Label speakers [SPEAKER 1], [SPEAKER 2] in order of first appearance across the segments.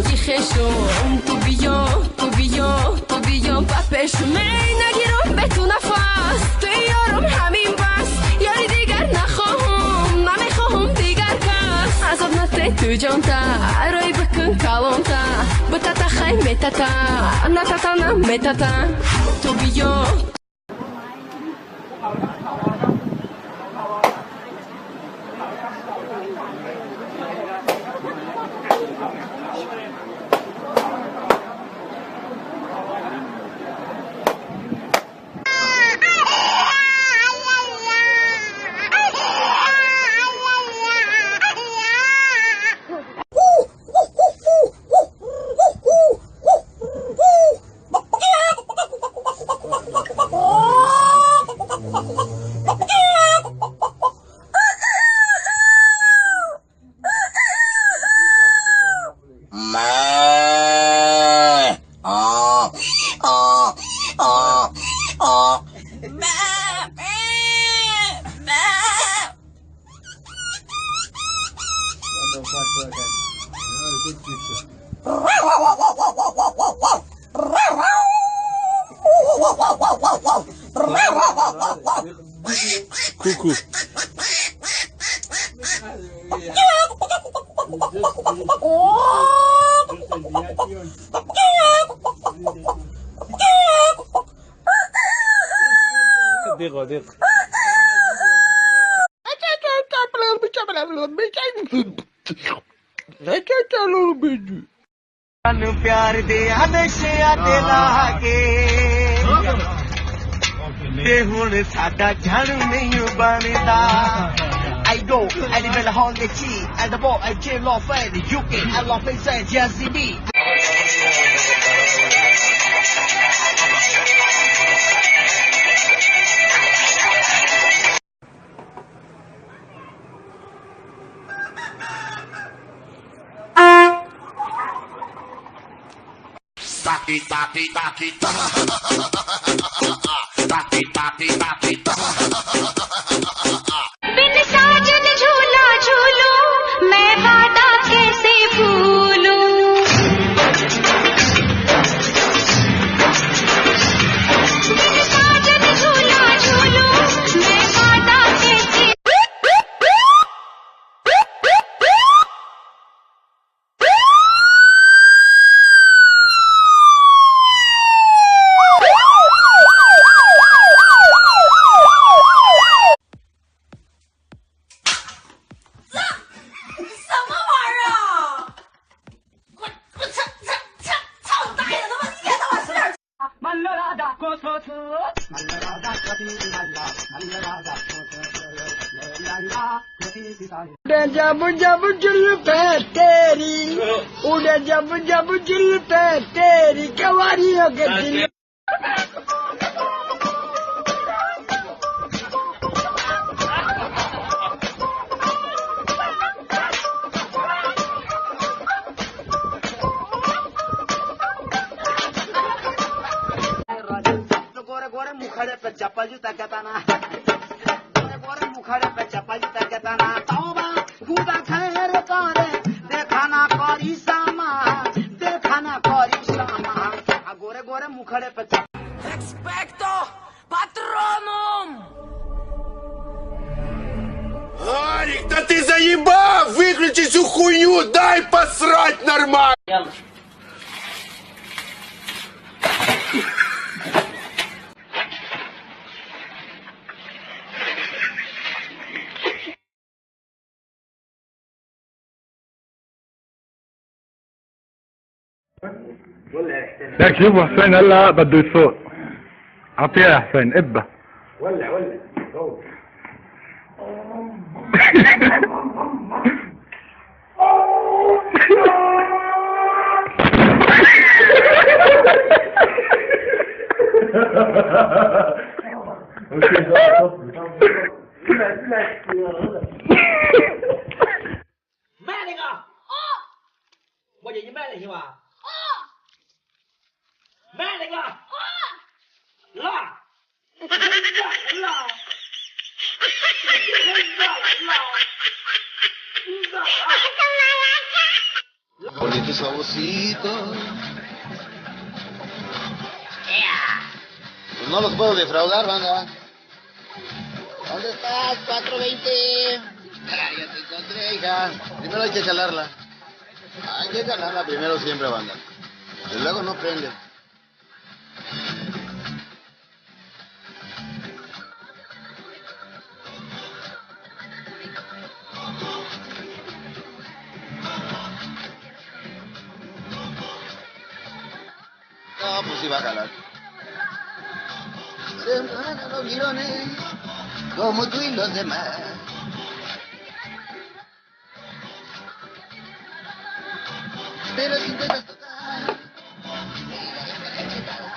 [SPEAKER 1] ҳамсои хешум. Ту биё, ту биё, ту биё ба пешум. Эй нагирам бе ту нафас, ту ёрам ҳамин бас. Ёри дигар нахоҳам, намехоҳам дигар кас. Азоб нате ту ҷонта, рой бикун калонта. Битата хай метата, натата наметата. Ту биё.
[SPEAKER 2] Cuckoo. دقيقة دقيقة.
[SPEAKER 3] प्यार दे नशे ते ला के ते हुण साडा जन नहीं बनदा। I go, I live in the Honda G, I the ball, I J law fan, UK, I love face and Jazzy B.
[SPEAKER 4] Taki taki taki taki taki taki.
[SPEAKER 5] बिन साजन झूला झूलूं मैं वादा कैसे भूलूं। बिन साजन झूला झूलूं मैं वादा कैसे।
[SPEAKER 6] जब जब जुल्फे तेरी उड़े, जब जब जुल्फे तेरी कवारियों के दिल।
[SPEAKER 3] गोरे गोरे मुखड़े पे चप्पल जूता कताना, गोरे गोरे मुखड़े पे चप्पल जूता कताना। तौबा खुदा खैर करे देखा ना करी सामा, देखा ना करी सामा। आ गोरे गोरे मुखड़े पे
[SPEAKER 1] Expecto Patronum!
[SPEAKER 4] Гарик, да ты заебал! Выключи всю хуйню, дай посрать нормально!
[SPEAKER 2] لك شوفوا حسين هلا بده يسوق. اعطيها يا حسين ابه.
[SPEAKER 7] ولع ولع دور.
[SPEAKER 3] 卖那个，我给你卖了行吧？卖那个，辣，辣辣，辣辣，辣。
[SPEAKER 4] Bonito saborcito. Pues no los puedo defraudar, banda. ¿Dónde estás? 420. Ah, ya te encontré, hija. Primero hay que jalarla. Hay que jalarla primero siempre, banda. Y luego no prende. No, pues sí va a jalar. Sembrando los guiones, como tú y los demás. Pero si intentas tocar, te daré una cachetada.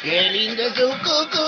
[SPEAKER 4] ¡Qué lindo es un coco!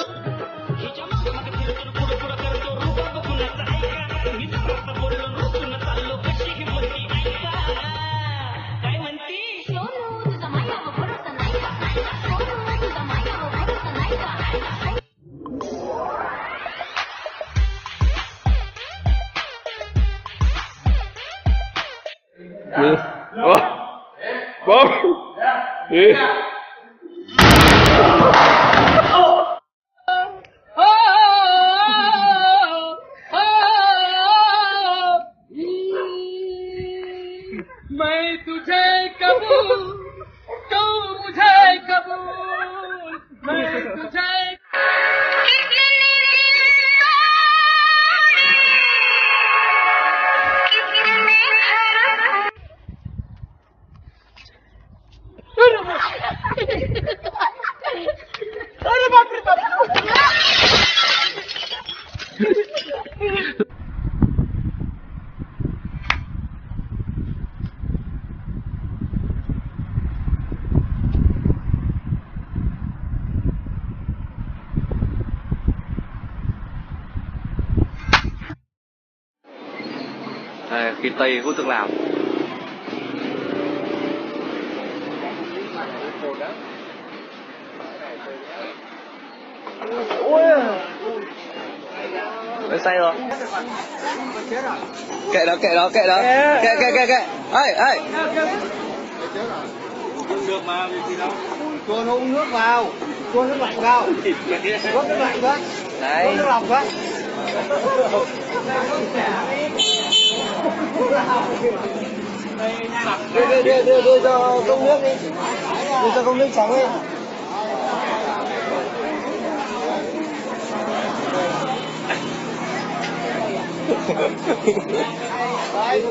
[SPEAKER 8] मैं तुझे कबूल, तू मुझे कबूल, मैं तुझे। अरे बाप रे बाप।
[SPEAKER 9] Khi Tây hút thuốc lào. Nó say rồi. Kệ đó, kệ đó, kệ đó. Kệ, kệ, kệ, kệ. Ê, ê.
[SPEAKER 10] Được mà, gì đâu.
[SPEAKER 3] Cho nó uống nước vào, cho nước lạnh vào. Có nước lạnh quá.
[SPEAKER 9] Đấy.
[SPEAKER 3] Có nước lọc quá. Đưa đưa đưa đưa cho công nước đi. Đưa cho công nước trắng đi. Đây.